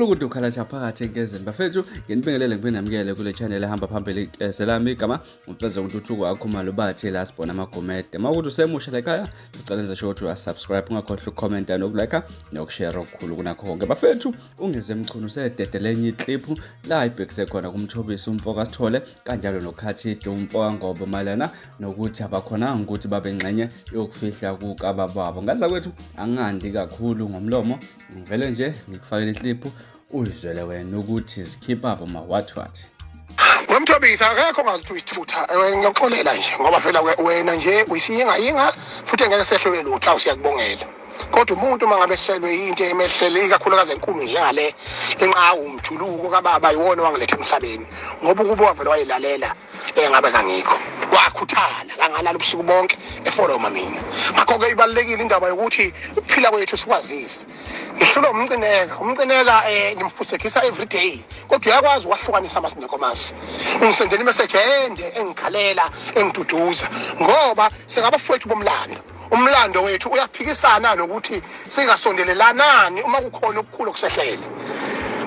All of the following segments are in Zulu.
Gulukudu ukhalatha phakathi enkezeni bafethu, nginibingelele ngibe kule channel ehamba phambili selami igama umfeze uNtuthuko akhumalo bathi la sibona amagomede. Uma ukuthi usemusha la ekhaya, ngicela nje ukuthi uyasubscribe, ungakhohlwa ukucomment nokulike nokushare okukhulu kunakho konke. Bafethu, uNgizwe Mchunu usededele enye iclip la ibhekise khona kuMthobisi umfoka Sithole kanjalo noKhathide umfoka Ngobo mayelana nokuthi abakhonanga ukuthi babe ngxenye yokufihla kukababa wabo. Ngaza kwethu angandi kakhulu ngomlomo, ngivele nje ngikufakele iclip uyizwele wena ukuthi zikhipha abo ma what what. Wemthobisa akekho ongazi ukuthi uyisithutha. Ngiyakuxolela nje ngoba phela wena nje uyisiyingayinga futhi engeke sehlelwe lutho, awu siyakubongela. Kodwa umuntu uma ngabe ehlelwe into emehlele ikakhulukazi enkulu njengale enqawu umjuluko kababa iwona wangiletha emhlabeni, ngoba ukuba wavele wayilalela engabe kangikho. Wakhuthala kangalala ubusuku bonke eforoma mina. Ngakho-ke ibalulekile indaba yokuthi ukuphila kwethu sikwazise. Ngihlulwa umcineka, umcineka ngimfusekisa every day, kodwa uyakwazi ukwahlukanisa amasi nenkomasi. Ungisendela imeseji ende engikhalela engiduduza, ngoba singabafowethu bomlando. Umlando wethu uyaphikisana nokuthi singasondelelanani uma kukhona okukhulu okusehlele.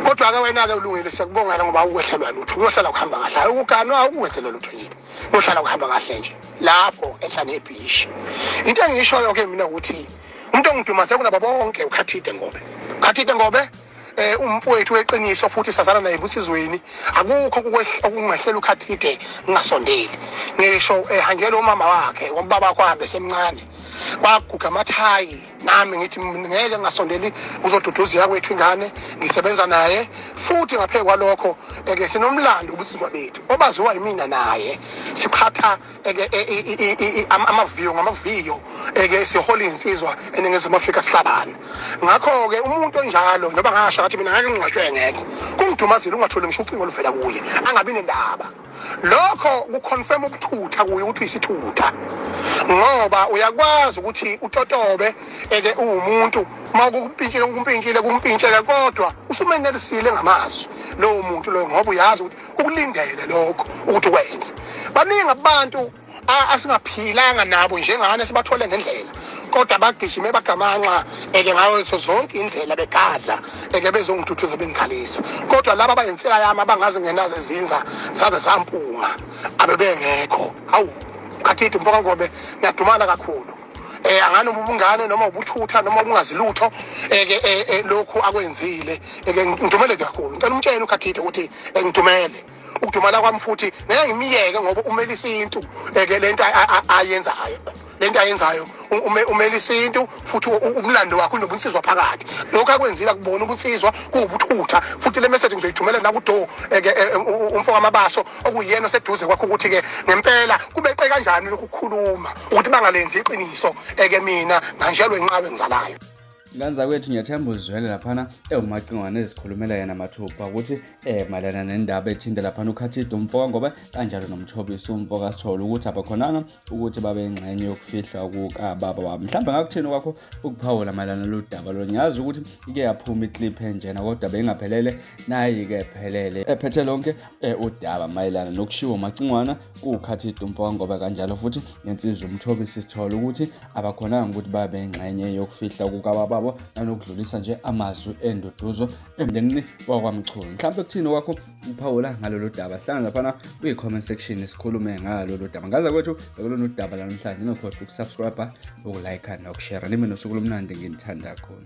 Kodwa-ke wena-ke ulungile, siyakubongela ngoba ukwehlelwa lutho, kuyohlala kuhamba kahle. Hhayi ukuganwa, ukwehlelwa lutho nje, kuyohlala kuhamba kahle nje lapho enhla nebhishi. Into engiyishoyo-ke mina ukuthi umuntu ongidumaze kunabo bonke uKhathide Ngobe. Khathide Ngobe umfowethu weqiniso futhi sazana naye ebusizweni. Akukho okungehlela uKhathide ngingasondeli. Ngisho ehanjelwe umama wakhe, ubaba wakhe wahambe esemncane, waguga amathayi, nami ngithi ngeke ngingasondeli uzoduduzeka kwethu ingane, ngisebenza naye futhi. Ngaphezu kwalokho ke sinomlando ubunsizwa bethu obaziwa yimina naye, siqhatha amaviyo ngamaviyo, eke sihola insizwa eNingizimu Afrika sihlabana. Ngakho-ke umuntu onjalo noma ngasho ngathi mina ngeke ngingcwatshwe ngekho, kungidumazile ungatholi ngisho ucingo oluvela kuye, angabi nendaba. Lokho kuconfirm ubuthutha kuye ukuthi uyisithutha, ngoba uyakwazi ukuthi utotobe eke uwumuntu uma kukumpintshile kumpintshile kumpintshele, kodwa usumenelisile ngamazwi lowo muntu loyo, ngoba uyazi ukuthi ukulindele lokho ukuthi ukwenze. Baningi abantu asingaphilanga nabo njengane, sibathole ngendlela, kodwa bagijime bagamanxa eke ngazo zonke indlela begadla eke bezongithuthuza bengikhalisa. Kodwa laba abayinsila yami abangazi ngenazo ezinza zaze zampunga abebengekho. Hawu Khathide mfoka Ngobe, ngiyadumala kakhulu. Angani ubungane noma ubuthutha noma ubungazi lutho eke lokhu akwenzile, eke ngidumele kakhulu. Ngicela umtshele uKhathide ukuthi ngidumele ukudumala kwami, futhi ngeke ngimiyeke ngoba umele isintu eke lento ayenzayo, lento ayenzayo umele isintu futhi umlando wakhe unobunsizwa phakathi. Lokhu akwenzile akubona ubunsizwa, kuwubuthutha. Futhi le message ngizoyithumela nakudo eke umfo kaMabaso okuyena oseduze kwakho, ukuthi-ke ngempela kubeqe kanjani lokhu kukhuluma ukuthi bangalenzi iqiniso eke mina nganjelwe inqawe engizalayo. Ngane zakwethu, ngiyathemba uzwele laphana ewumacingwane ezikhulumela yena mathupha ukuthi mayelana nendaba ethinta laphana uKhathide umfoka Ngoba kanjalo noMthobisi umfoka Sithole, ukuthi abakhonanga ukuthi babe ingxenye yokufihlwa kukababa wabo. Mhlawumbe ngakuthini kwakho ukuphawula mayelana nalolu daba lo? Ngiyazi ukuthi ike yaphuma iclip enjena kodwa beyingaphelele, nayi-ke phelele ephethe lonke udaba mayelana nokushiwo uMacingwana kuKhathide umfoka Ngoba kanjalo futhi nensizwa uMthobisi Sithole, ukuthi abakhonanga ukuthi babe ingxenye yokufihla kukabababo nanokudlulisa nje amazwi enduduzo emndenini wakwaMchunu. Mhlawumbe kuthini kwakho ukuphawula ngalolu daba? Hlangana laphana kwi-comment section sikhulume ngalolu daba. Ngaza kwethu bekulona udaba lanamhlanje, ningakhohlwa ukusubscribe, ukulike nokushare. Nibe nosuku lomnandi, nginithanda khona.